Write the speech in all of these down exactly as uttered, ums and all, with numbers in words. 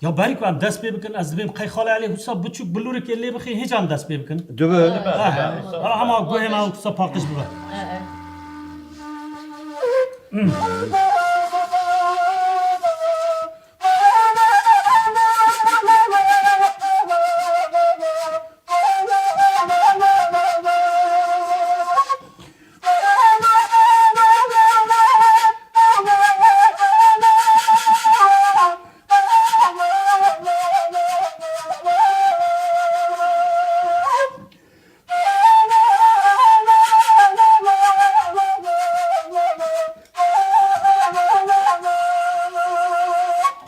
Ya berî ku em dest pê bikin, ez dibêm qey Xalê Elî wisa biçûk bilûrikê lê bixî, hîç em dest pê bikin. Dibe. Ha, ha. Ha, hema guhê me wisa paqij bibe.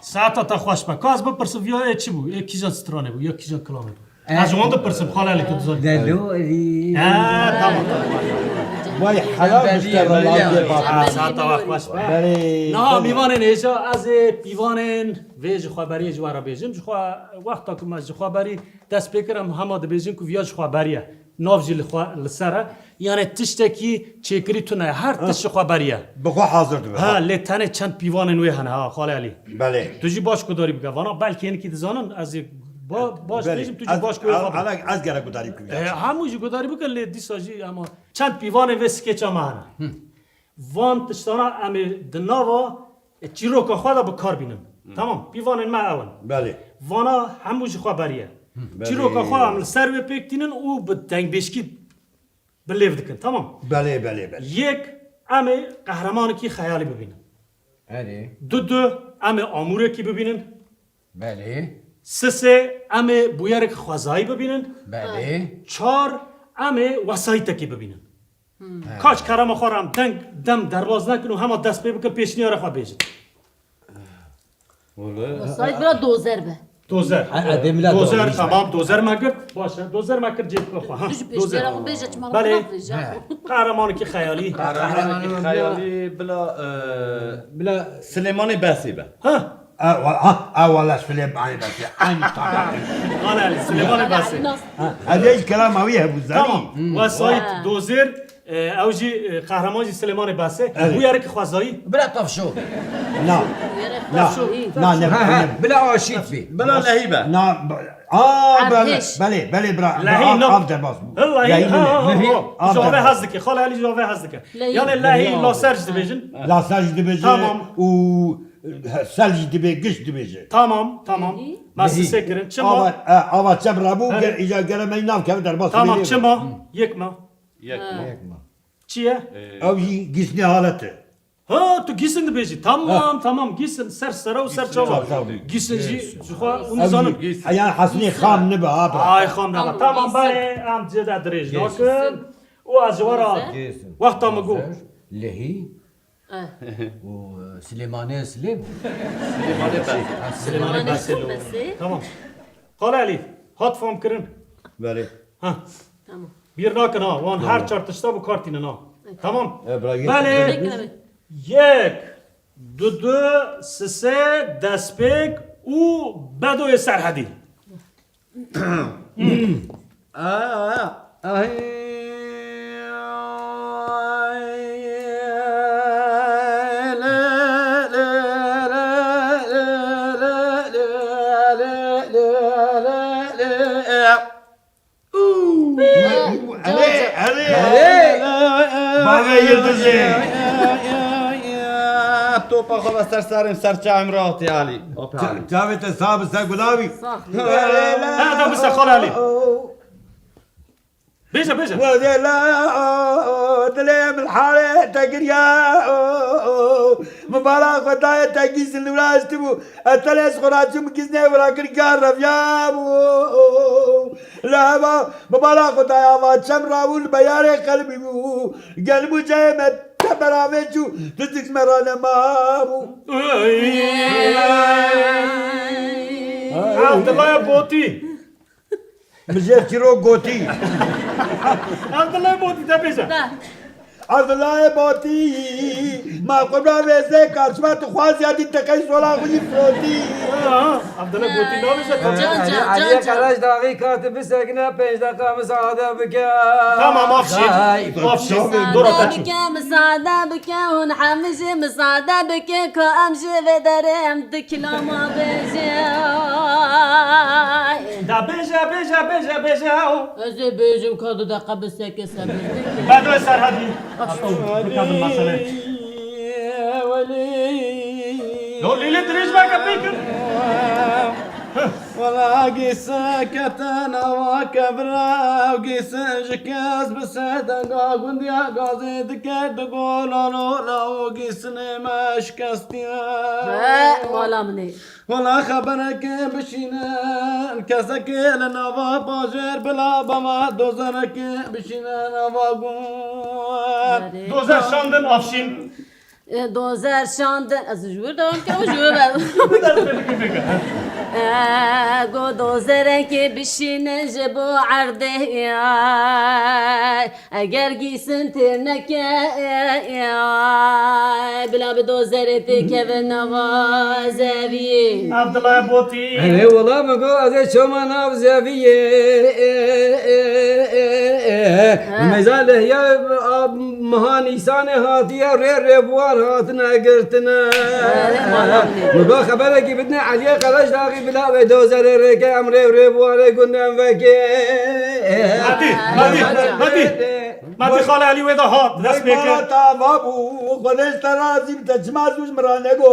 Saeta te xweş be. Ka ez bipirsim, viya ê çi bû? Ê kîjan stranê bû? Ya kîjan kilamê bû? Ez ji wan dipirsim, Xalê Elî, tu dizanî. Delorî. Ha, tamam, tamam. Vay helal işte, Allah'ın cevabı. Saeta we xweş be. Belê, Niha belê. Mîvanên hêja, ez ê pîvanên vê ji xweberiyê ji we re bêjim. Ji xwe, wexta ku me ji xweberî dest pê kir, em hema dibêjin ku viya ji xweberî ye. Nav jî li xwe, li ser e. Yani tiştekî çêkirî tune ye. Her tişt ji xweberî ye. Bi xwe hazir dibe. Ha, lê tenê çend pîvanên wê hene, ha, Xalê Elî. Belê. Tu jî baş gudarî bike. Vana belkî hinekî dizanin, ez ê ba-, baş Belê. bêjim, tu jî Ez, baş guhê xwe bike. ez, ez gerek gudarî bikim. E, hemû jî gudarî bikin, lê dîsa jî ema çend pîvanên vê skeça me hene. Van tiştana em ê di nava, e, çîroka xwe de bi kar bînin. Tamam, pîvanên me ew in. Belê. Vana hemû ji xweberî ye. Belê. Çîroka xwe em li ser wê pêk tînin û bi dengbêjkî bi lêv dikin, tamam? Belê, belê, belê. Yek, em ê qehremanekî xeyalî bibînin. Erê. Du du, em ê amûrekî bibînin. Belê. Sisê, em ê bûyerek xwezayî bibînin. Belê. Çar, em ê wesayîtekî bibînin. Kaç kerema xwe re em deng, dem derbaz nekin û hema dest pê bikin, pêşniyara xwe bêjin. Wesayît bira dozer be. Dozer. Ha, ha, demila Dozer, dozer. Tamam, dozer me girt. Baş e, dozer me girt cêbka xwe. Ha, Tu ji dozer. pêşniyara xwe bêje, çima Belê. xwe nabêje? He. Qehremanekî xeyalî. Qehremanekî xeyalî bila, e, Bila Silêmanê Besê be. Ha. A, wa-, ha, a, wala Silêmanê Besê. Aynı tamam. Xalê Elî, Silêmanê Besê. Ha, ez ê kelam awî hebû, zanî. Tamam. Wesayît, Ha. dozer, E, ew jî, e, qehreman jî Silêmanê Besê. Evet. Bûyerek xwezayî. Bila tavşo. Na. Na. Tavşo. Na, ne, Ha, ha, ne. Bila aşît bî. Bila lehî be. Na, b-, a, Erdhêş. belê, belê, belê, bira. Lehî, Av, no. Av derbas bû. Lehî, Lehî ha, ne? ha, ha, Lehî, ha. av Ji avê derbas. hez dike. Xalê Elî ji avê hez dike. Lehî. Yani lehî, Lehî, laser jî dibêjin. Laser jî dibêje Tamam. û, e, sel jî dibê, giş dibêje. Tamam, tamam. Lehî. Me Lehî. sisê kirin. Çima? Ava, e, ava çem rabû, He. ge-, îca gere me nav keve derbas Tamam, bibêje. çima? Yek me. Yek Ha. me. Yek me. Çi ye? Ee, Ew jî gîsnê halet e. Ha, tu gîsin dibêjî. Tamam, Ha. tamam, gîsin ser sera û ser Gîsin çava. çava. Gîsin jî Gîsin. ji xwe hûn Ew zanin. jî, Gîsin. Eyan hesnê xam nibe, ha, bira. Ay, xam nebe. Tamam, Gîsin. Belê, em cê de dirêj Gîsin. nakin. Û ez ji we re Gîsin. wexta min got. Lehî. Eh. Û, e, Silêmanê Silêm. Silêmanê Besê. Ha, Silêmanê Silêmanê Besê. Besê. Tamam. Xalê Elî, hat fam kirin? Belê. Ha. Tamam. Bîr nakin ha, wan Tamam. her çar tişta bi kar tînin ha. Tamam. E, bira, yek, Belê. yek, Yek, yek. yek, du, du, sisê, destpêk û bedoyê serhedî. Erê, erê. Erê. Bavê Yıldızê. Topa xwe ve ser serên ser çavên re hatî Alî. Apê Alî. Çavê te sax bi ser gulavî. Sax. Ha, da bise xal Alî. Bêje, bêje. Wezê la, dilê min halê te giriya. Min bala xwe dayê te gîsin li wira hiştibû. Ez tenê ji xwe raçûm gîsnê wira kir gar reviyabû. Li heva min bala xwe dayê ava çem rabû li beyarê qelbî bû. Gel bû cayê me te beravê çû, tu dik me ra nemabû. Abdullah Botî. Min jê çîrok gotî. Abdullah Botî, te bêje. De. Abdullah Botî, ma qubra vêzê karşıma tu xwaz ya dî te qey sola xwe yî firotî. Ha, Abdullah Botî nabêje, te Can, bêje. can, Aliye can, can. Karaş daxî kati bisekine, pênc deqa misade bike. Tamam, afşî. Ay. Afşî. Dora Misade kaçın. bike, misade bike, hûn hemî jî misade bike, ka em jî vê derê em di kilama bêje. Bêje, bêje, bêje, bêje. Ez ê bêjim ka du deqe bi seke sebir bike. Bedoyê Serhedî. Asto, bikadim meselê. Yo, lîlê dirêj veke pêkim. Wela gîse kete nava kevra û gîse ji kes bi sedenga gundiya gazê dike di gola lola û gîsinê me şikestiye. He, mala min ê. Wela xeberekê bişînin, kesekê li nava bajêr bila bama dozerekê bişîne nava gund. Dozer şandin Afşîn. E, dozer şandin, ez ji wir dewam kirim, ji wir ben. E, go dozerekê bişînin ji bo erdê. Eger gîsin têr neke, bila bi dozerê têkeve nava zeviyê. Abdullah Botî. Erê wela min got, ez ê çoma nav zeviyê. Meza lehya miha Nîsanê hatiye rê rêbuar hatine girtine. Erê, mala min ê. Min got xeberekî bidine Eliyê Qeleşdaxî bila wê dozerê rêke em rê rêbuarê gundem vekê. Hadi, hadi, hadi. Matî xalê Elî wê de hat, dest pê kir. Mala te ava bû, Xwedê ji te razî bi, te çima zû ji min re nego,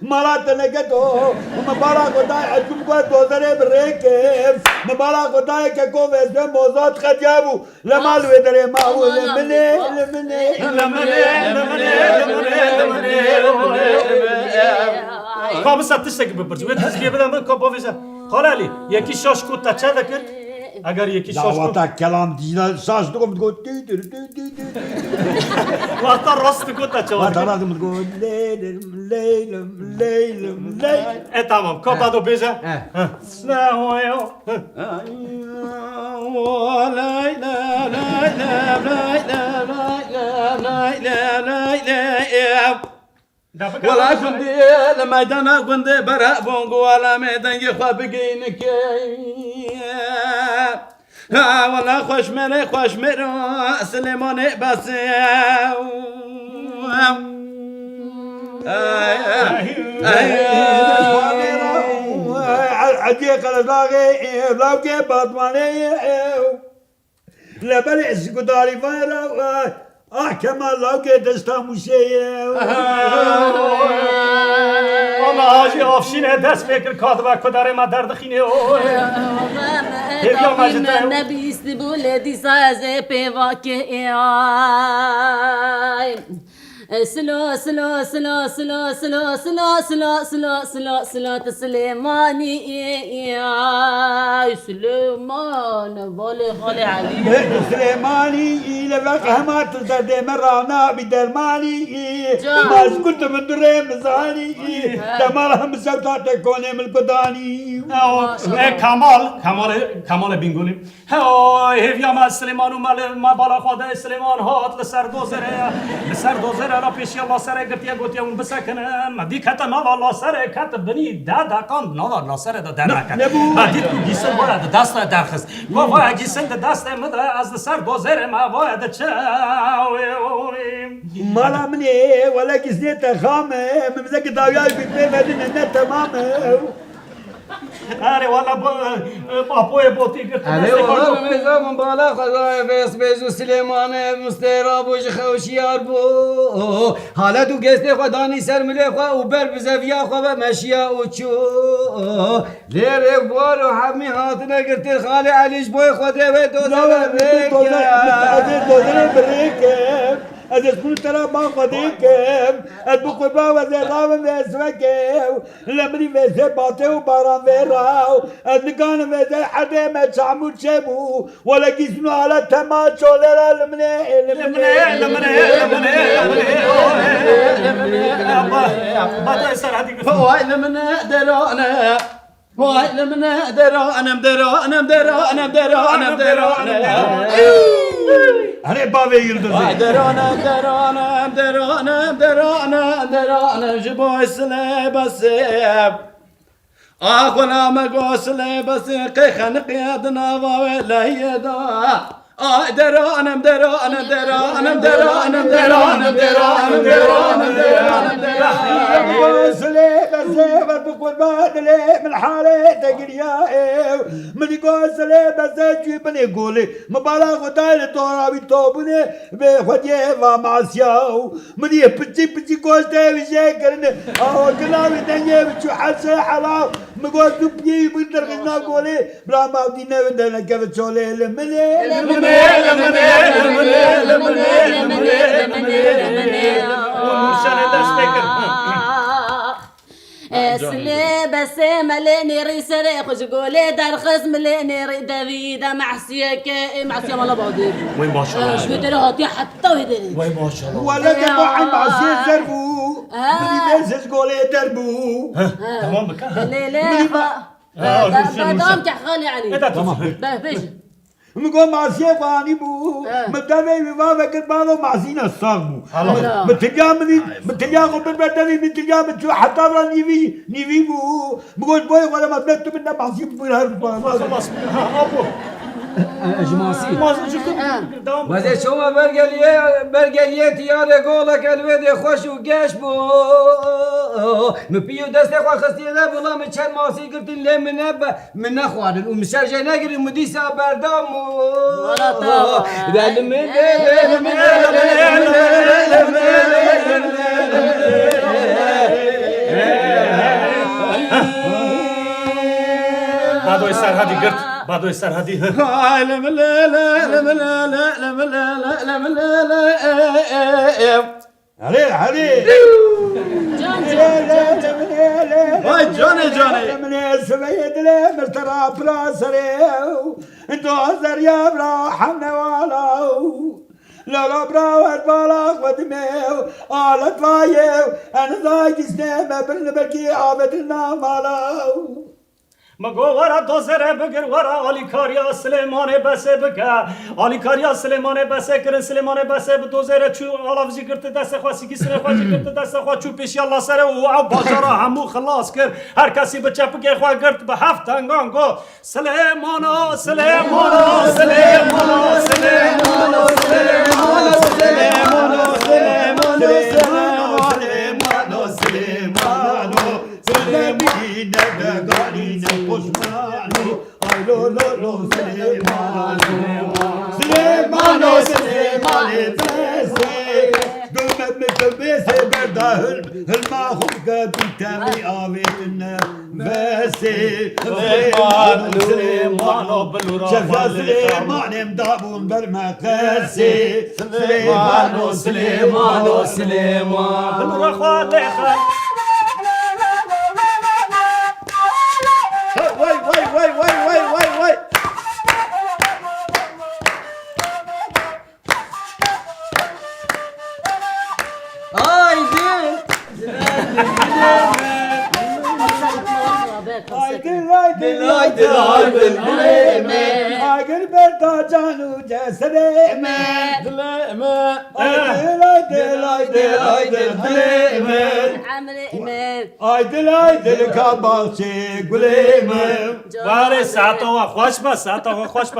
mala te neketo, min bala xwe dayê, ez bûm ku ez dozerê bi rê kim, min bala xwe dayê keko vêsê mozat xetiya bû, li mal wê derê ma bû, li min ê, li min ê, li min ê, li min ê, li min ê, li min ê, li min ê. Ka bise tiştekî bipirç, wê tiştekî bide min, ka bavêje. Xalê Elî, yekî şaş ku te çe dikir? Eger yekî şaş ku. Dawata kelam dîna şaş dikom digot, tü tü tü tü tü tü. Wexta rast digot te çawa dikir? Wexta rast digot, leylim, leylim, leylim, leylim. E, tamam, ka Bedo bêje. He. He. Ne hoyo. He. Leylim, leylim, leylim, leylim, leylim, leylim, leylim. Wela gundê li meydana gundê bere bûn, ku wela me dengê xwe bigeynikê. Ha, wela xweşmêrê xweşmêro Silêmanê besê. Ey, ey, ey. Ediyê Qeleşdaxê, lavkê Batmanê. Li berê Îskudarî vayra, ah, Kemal lawkê desta Mûsê ye. Ama Hacî Afşînê dest pê kir, ka dibe ku derê me derdixînê, oy. Hêviya me ji te. Nebîstibû lê dîsa ez ê pêvakê, ay. Silo, silo, silo, silo, tu Silêmanî, ay Silêman, balê xalê Elî. Tu Silêmanî, li veq hema tu derdê me rana bî dermanî. Can. Ma ji ku tu min durê min zanî. He. Dema re min sewta te konê min kudanî. Maşallah. E, Kemal, Kemalê, Kemalê Bîngolî. Hey, hêviya me Silêman û me li me bala xwe de Silêman hat li ser dozerê, li ser dozerê re pêşiya laserê girtiye, gotiye hûn bisekinin. Me dî kete nava laserê, ket binî, deh deqan nava laserê de derneket. Ne, nebû. Me dît ku gîsin waya di destê derxist. Ku vaya gîsin di destê min de, ez li ser dozerê me vaya diçim. Mala min ê, wele gîsinê te xam e, min bize ki dawiyayê bî pê vedine, ne temam e. Erê wala ba-, bapoyê botî girtin. Erê destê wala xwe. Min mêza min bala xwe dayê vês bêj û Silêmanê mistêra bû ji xew şiyar bû. Halet û gêstê xwe danî ser milê xwe û ber bi zeviya xwe ve meşiya û çû. Lê rêvbuar û hemî hatine girtin, xalê Elî ji boyê Xwedê wê dozere rêke. Ez ê dozerê bi rêke. Ez ê spûn te re ba Xwedê kem. Ez bi qurba wezê ravim vê sivekê. Li min î vêzê batê û baran vê raw. Ez nikanim vêzê herdê me çamûr çêbû. Wele gîsno ala tema çolê ra li min ê, li min ê, li min ê, li min ê, li min ê. Ba, ba, ser hadi gir. Vay li min ê derane. Vay li min ê deranem, deranem, deranem, deranem, deranem. Erê bavê Yıldız'ı. Vay deranem, deranem, deranem, deranem, deranem. Ji bo silê besê. Axwela me go silê besê, qê xeniqê di nava wê lehiyê de. Ay deranem, deranem, deranem, deranem, deranem, deranem, deranem, deranem, deranem. Silê Kesê ver bi qurban dilê min halê te giriya ew. Min go silê bese çû binê golê. Min bala xwe dayê li tora wî tobûnê. Bê xwediyê va masiya û min yê piçî piçî goştê wî jê kirine. Aho gila wî dengê wî çû hesê helaw. Min go tu piyê wî bin derxîna golê. Bila mavdî newinde nekeve çolê li milê. Li milê, li milê, li milê, li milê, li milê, li milê, li milê. Û nûşanê dest pê kir. Silê besê melê nêrî serê xwe ji golê derxist milê nêrî devî de mehsiyeke ê mehsiya mala bavdê. Wey maşallah. Ji wê derê hatiye heta wê derê. Wey maşallah. Wele de Ya. bu eyn mehsiyê zer bû. Ha. Milî mêr ji golê der bû. Heh, Tamam bike. Lê lê Milî xwe. Ha, Ber- dur, dur, Berdewam dur. ke xal yani. Eda Tamam. Be bêj. Min got masiyê xwe anî bû. He. Min devê wî va vekir balo masîna sax bû. Helal. Min tilya min dî, min tilya xwe bir ber devê min tilya min çû heta vira nîvî, nîvî bû. Min got boyê xwe de ma tu min ne masî bû her. Xelas. Ha, apo. E, e, ji masî. Masî ji tu Ha. devam. Wezê çoma bergeliye, bergeliye tiyarê golek elwedê xweş û geş bû. Min pî û destê xwe xistiye de bila min çend masî girtin lê min nebe. Min nexwarin û min ser jê negirin, min dîsa berdam û. Wala te wa. Badoyê Serhedî girt, Badoyê Serhedî. Erê, erê. Can, can, can, can. Vay canê, canê. Min ê siveyê dilê min tera pira serê. Do zerya bira hemne wala. Lala bira wer bala xwedimê. Alet vayê. En zay dîsnê me bin belkî abetin namala. Min got, were dozere bigir, were alîkariya Silêmanê Besê bike. Alîkariya Silêmanê Besê kirin, Silêmanê Besê bi dozere çû, alav jî girti destê xwe, sîkîsirê xwe jî girti destê xwe, çû pêşiya laserê û ew bajara hemû xilas kir. Her kesî bi çepikê xwe girt, bi heft tengan got, Silêmano, Silêmano, Silêmano, Silêmano, Silêmano, Silêmano, Silêmano, Silêmano, Silêmano, Silêmano. Silêmî ne veganî ne poşmano. Ay lo lo lo Silêmano. Silêmano, Silêmanê Besê. Gumê min gumê sê berda hil, hilma xwe ke bî temî avêtin ne. Besê. Silêmano, Silêmano, bilûra Şefa xwe lê Silêmanê min dabûn ber me qesê. Silêmano, Silêmano, Silêman. Bilûra xwe lê xwe. Vay, vay, vay. Haydi. Haydi, haydi, Dil, haydi, haydi, dilê me. Agir berda can û cesedê me. Dilê me. Ay dil, ay dil, ay dil, ay dil, dilê me. Emrê me. Ay dil, ay dil, ka baxçê gulê me. Warê saeta we xweş be, saeta we xweş be.